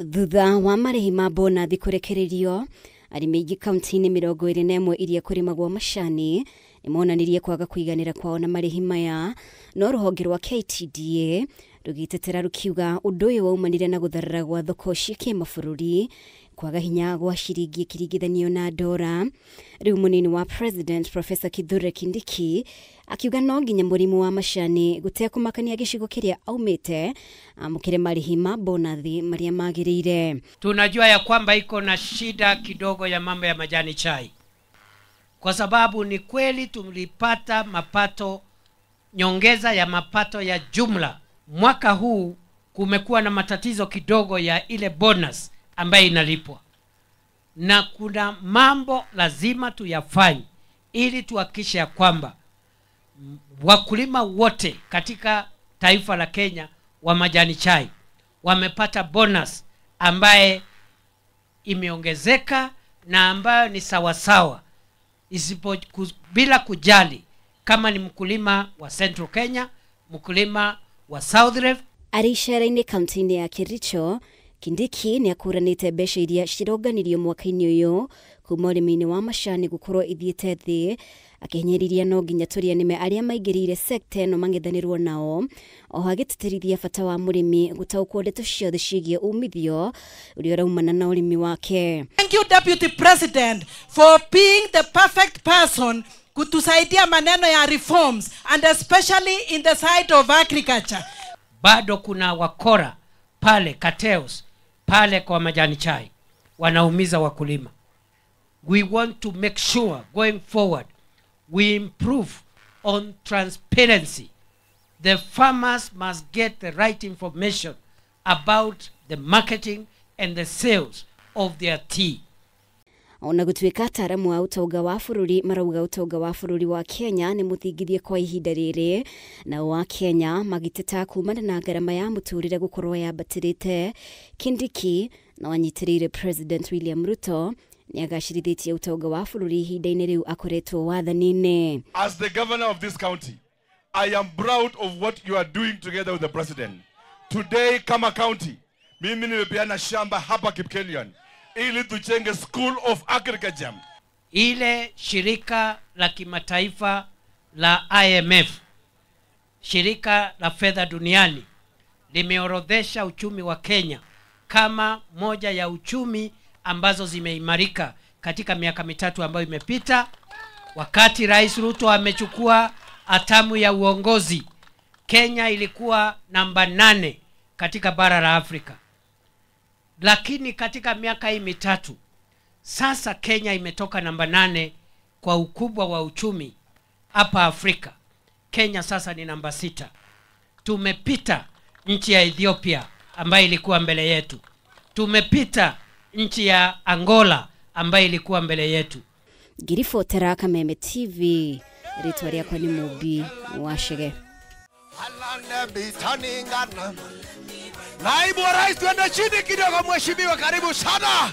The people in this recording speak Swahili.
Thutha wa marĩhi ma bonathi kũrekererio, arĩmi aingĩ kaunti-inĩ 21 iria kũrĩmagwo macani nĩmonanirie kwaga kũiganĩra kwao na marĩhi maya, no rũhonge rwa KTDA rũgĩtetera rũkiuga ũndũ ũyũ waumanire na gũtharara gwa thoko cia kĩmabũrũri, kwaga hinya gwa ciringi ĩkĩringithanio na ndora. Rĩu mũnini wa President Professor Kithure Kindiki akiuga no nginya mũrĩmi wa macani gũtekũmakania gĩcigo kĩrĩa aumĩte amũkĩre marĩhi ma bonathi marĩa magĩrĩire. Tunajua ya kwamba iko na shida kidogo ya mambo ya majani chai, kwa sababu ni kweli tulipata mapato, nyongeza ya mapato ya jumla. Mwaka huu kumekuwa na matatizo kidogo ya ile bonus ambayo inalipwa, na kuna mambo lazima tuyafanye ili tuhakikishe ya kwamba wakulima wote katika taifa la Kenya wa majani chai wamepata bonus ambaye imeongezeka na ambayo ni sawasawa, bila kujali kama ni mkulima wa Central Kenya, mkulima wa South Rift. Arĩ icera-inĩ kaunti-inĩ ya Kericho, Kindiki nĩ akũranĩte mbeca iria cironganirio mwaka-inĩ ũyũ kuma ũrĩmi-inĩ wa macani gũkorwo ithiĩte thĩ, akĩhinyĩrĩria no nginya tũrĩa nĩme arĩa maingĩrĩire sekta ĩno mang'ethanĩrwo nao, oho agĩtĩtĩrithia bata wa mũrĩmi gũtaũkwo ndeto ciothe ciĩgiĩ umithio ũrĩa ũraumana na ũrĩmi wake. Thank you, Deputy President, for being the perfect person kutusaidia maneno ya reforms and especially in the side of agriculture. Bado kuna wakora pale cartels pale kwa majani chai wanaumiza wakulima. We want to make sure going forward we improve on transparency. The farmers must get the right information about the marketing and the sales of their tea. Ona gũtuĩka ataaramu a ũtonga wa bũrũri marauga ũtonga wa bũrũri wa Kenya nĩ mũthingithie kwa ihinda rĩrĩ, nao wa Kenya magĩteta kumana na ngarama ya mũtũrĩre gũkorwo yambatĩrĩte. Kindiki no anyitĩrĩire President William Ruto nĩagacĩrithĩtie ũtonga wa bũrũri ihinda-inĩ rĩu akoretwo wathani-inĩ. As the governor of this county, I am proud of what you are doing together with the president. Today kama county, mimi nimepeana shamba hapa Kipkelion ili tujenge School of Agriculture. Ile shirika la kimataifa la IMF, shirika la fedha duniani, limeorodhesha uchumi wa Kenya kama moja ya uchumi ambazo zimeimarika katika miaka mitatu ambayo imepita. Wakati Rais Ruto amechukua hatamu ya uongozi, Kenya ilikuwa namba 8 katika bara la Afrika. Lakini katika miaka hii mitatu sasa Kenya imetoka namba 8 kwa ukubwa wa uchumi hapa Afrika. Kenya sasa ni namba 6. Tumepita nchi ya Ethiopia ambayo ilikuwa mbele yetu. Tumepita nchi ya Angola ambayo ilikuwa mbele yetu. Ngiribotera Kameme TV, rĩtwa rĩakwa nĩ Mũmbi wa Chege. Naibu wa Rais, tuende chini kidogo mheshimiwa, karibu sana.